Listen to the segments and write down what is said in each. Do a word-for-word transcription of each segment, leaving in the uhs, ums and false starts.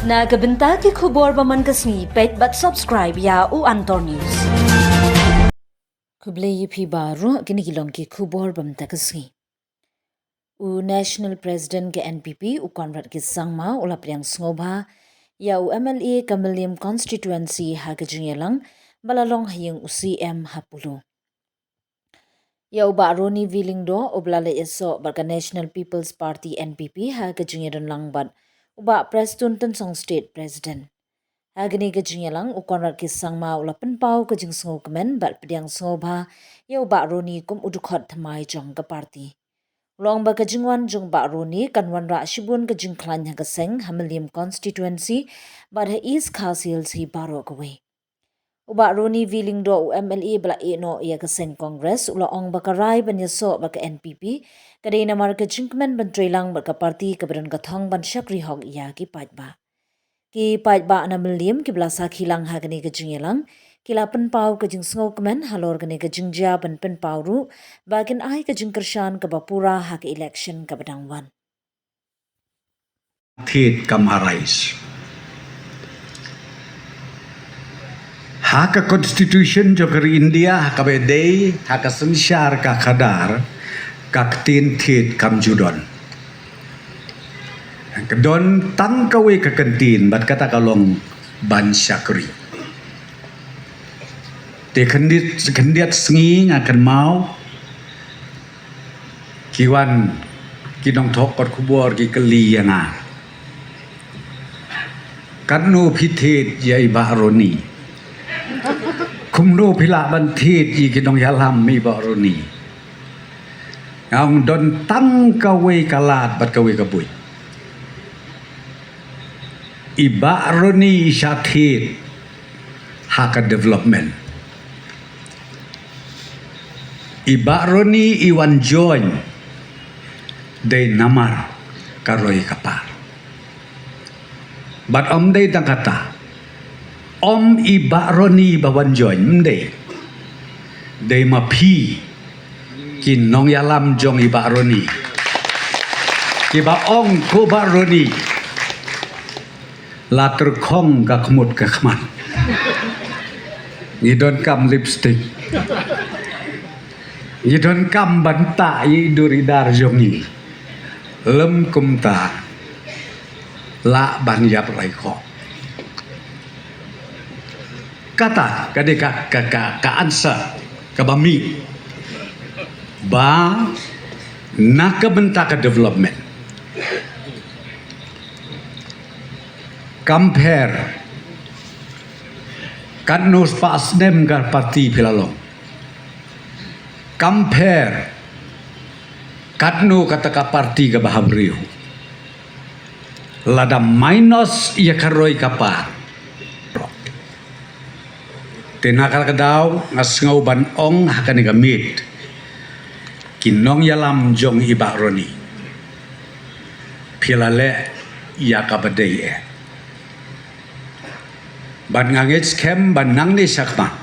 Na ka bynta ki khubor ba man ka sngi, peit bad subscribe ïa u Antor News. Khublei ïa phi baroh, kine ki long ki khubor ba man ka sngi. U National President ka N P P, u Conrad K Sangma, u la pdiang sngewbha ïa u M L A ka Mylliem Constituency ha ka jingïalang ba la long ha ïing u C M ha Polo. Ïa u Bah Ronnie V Lyngdoh, u ba la leit ïasoh bad ka National People's Party, N P P, ha ka jingïadonlang bad u Bah Prestone Tynsong, State President. Ha kane ka jingïalang, u Conrad K Sangma u la pynpaw ka jingsngewkmen bad pdiang sngewbha ïa u Bah Ronnie kum u dkhot thymmai jong ka party. U la ong ba ka jingwan jong u Bah Ronnie kan wanrah shibun ka jingkhlaiñ ha ka seng, ha Mylliem Constituency bad ha East Khasi Hills hi baroh kawei. U Bah Ronnie V Lyngdoh, u M L A ba la ïehnoh ïa ka seng Congress, u la ong ba ka rai ban ïasoh bad ka N P P ka dei namar ka jingkmen ban trei lang bad ka party kaba don ka thong ban shakri hok ïa ki paidbah. Ki paidbah na Mylliem kiba la sakhi lang ha kane ka jingïalang ki la pynpaw ka jingsngewkmen halor kane ka jingjia ban pynpaw ruh ba kin ai ka jingkyrshan kaba pura ha ka election kaba dang wan. Thied kam arise. Ha ka Constitution jong ka ri India, ha kaba dei ha ka synshar ka khadar, ka ktien thied kam ju don. Ka don tang kawei ka kyntien, bad kata ka long ban shakri. Te khyndiat, khyndiat sngi nga kynmaw ki wan ki nongthoh kot khubor ki kylli ïa nga, katno phi thied ïa i Bah Ronnie? Kumno phi lah ban thied ïa ki nongïalam i Bah Ronnie? Nga ong don tang kawei ka lad bad kawei ka buit. I Bah Ronnie i shah thied ha ka development. I Bah Ronnie i wan join dei namar ka roi ka par. Bad ym dei tang kata. Ym i Bah Ronnie ba wan join, ym dei. Dei ma phi ki nongïalam jong i Bah Ronnie kiba ong ko Bah Ronnie, la tyrkhong ka khmut ka khmat. Ngi donkam lipstick. Ngi donkam ban tah ïa i dur i dar jong ngi. Lym kumta lah ban ïap lai khoh. Kata ka dei ka, ka, ka, ka answer kaba mih ba na ka bynta ka development. Compare katno spah snem ka party phi la long. Compare katno kata ka party kaba ha briew. Lada minus ïa ka roi ka par. Te na kata ka daw nga sngew ban ong ha kane ka miet, ki nongïalam jong i Bah Ronnie, phi la leh ïa kaba dei eh. Bad nga ngeit skhem ba nangne shakhmat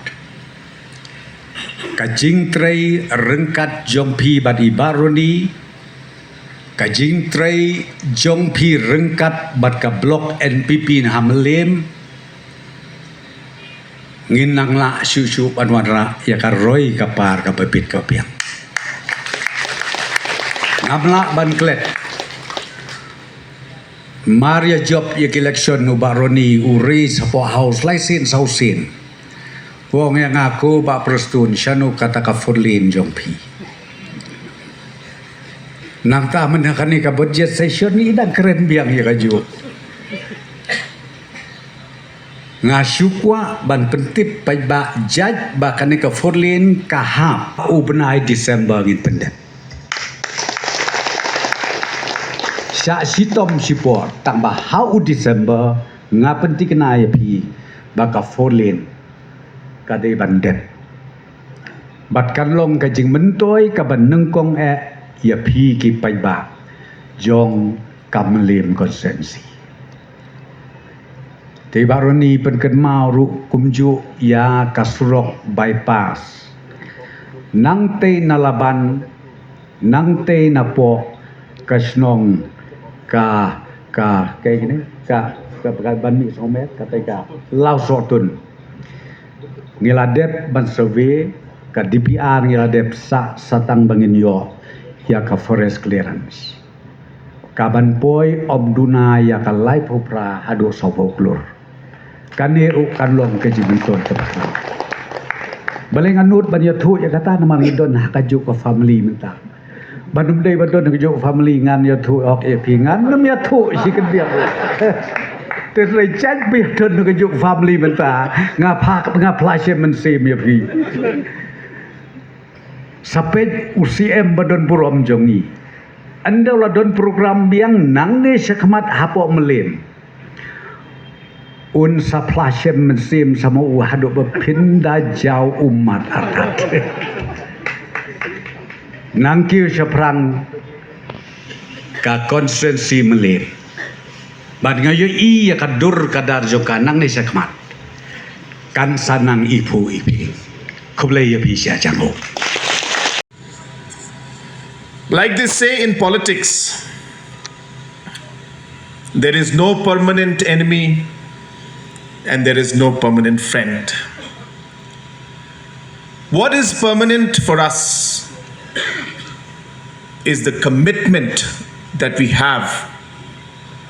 ka jingtrei ryngkat jong phi bad i Bah Ronnie, ka jingtrei jong phi ryngkat bad ka block N P P na ha Mylliem, ngin nang lah shuh shuh ban wanrah ïa ka roi ka par kaba bit kaba biang. Ngam lah ban klet. Mar ïa jop ïa ka election u Bah Ronnie u raise hapoh House lai sien saw sien. U ong ïa nga, ko Bah Prestone, shano kata ka four lane jong phi? Nangta mynta kane ka budget session i dang kren biang ïa kajuh. Nga shu kwah ban pyntip paidbah jait ba kane ka four lane ka hap u bnai December ngin pyndep. Shah shitom shipor tang ba ha u December nga pynthikna ïa phi ba ka four lane ka dei ban dep. Bad kan long ka jingmyntoi kaba nyngkong eh ïa phi ki paidbah jong ka Mylliem constituency. Te Bah Ronnie pynkynmaw ruh kumjuh ïa ka surok bypass. Nangtei na Laban, nangtei na poh ka shnong ka, ka, ka, ka, Ka ban mih sawmet kata ka law sohtun. Ngi la dep ban survey, ka D P R ngi la dep sa satang ba ngin ïoh ïa ka forest clearance. Ka ban poi ym duna ïa ka laiphew phra haduh sawphew klur. Kane ruh kan long ka jingmyntoi kaba khraw. Balei nga nud ban ïathuh ïa kata namar ngi don ha kajuh ka family mynta. Ban ym dei ba don kajuh family ngan ïathuh hok ïa phi, ngan ym ïathuh shi khyndiat. Te lei jait ba don kajuh family mynta nga pha, nga phla shem mynsiem ïa phi. Sa peit u C M ba don burom jong ngi. Ynda u la don program biang nangne shakhmat hapoh Mylliem, un sa phla shem mynsiem sa ma u haduh ba phin da jaw ummat artat. Nang kiew shaphrang ka constituency Mylliem. Bad nga ïohi ïa ka dur ka dar jong ka nangne shakhmat. Kan sa nang iphu iphi. Khublei ïa phi sha jang u. Like they say in politics, there is no permanent enemy and there is no permanent friend. What is permanent for us is the commitment that we have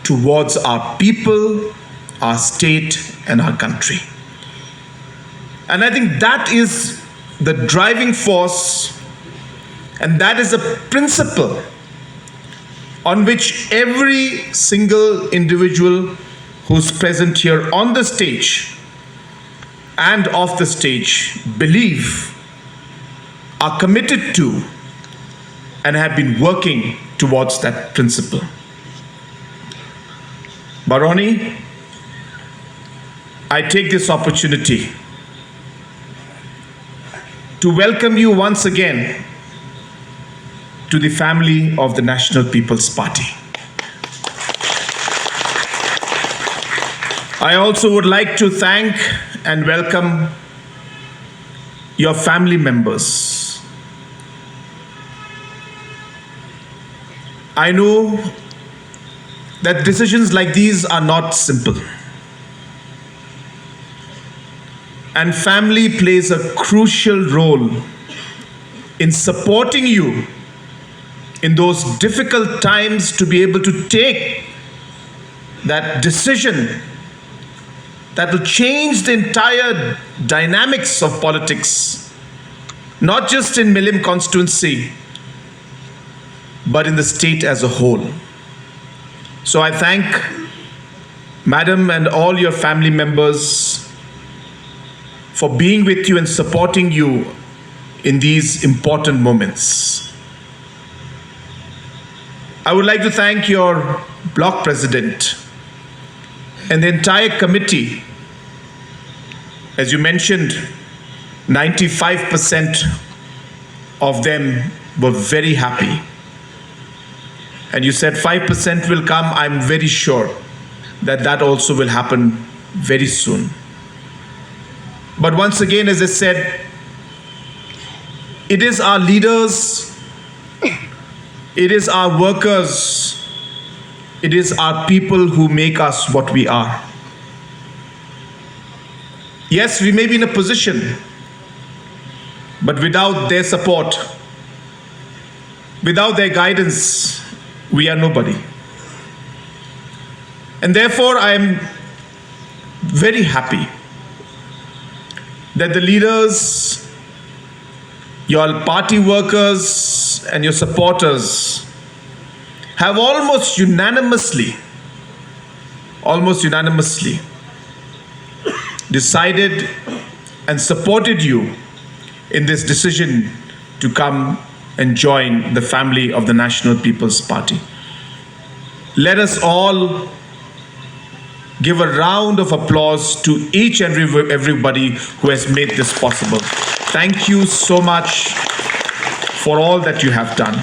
towards our people, our state, and our country. And I think that is the driving force, and that is a principle on which every single individual who's present here on the stage and off the stage believe, are committed to, and have been working towards that principle. Baroni, I take this opportunity to welcome you once again to the family of the National People's Party. I also would like to thank and welcome your family members. I know that decisions like these are not simple. And family plays a crucial role in supporting you in those difficult times to be able to take that decision that will change the entire dynamics of politics, not just in Mylliem constituency, but in the state as a whole. So I thank Madam and all your family members for being with you and supporting you in these important moments. I would like to thank your block president and the entire committee. As you mentioned, ninety-five percent of them were very happy. And you said five percent will come. I'm very sure that that also will happen very soon. But once again, as I said, it is our leaders, it is our workers, it is our people who make us what we are. Yes, we may be in a position, but without their support, without their guidance, we are nobody. And therefore, I am very happy that the leaders, your party workers, and your supporters have almost unanimously, almost unanimously decided and supported you in this decision to come and join the family of the National People's Party. Let us all give a round of applause to each and every- everybody who has made this possible. Thank you so much for all that you have done.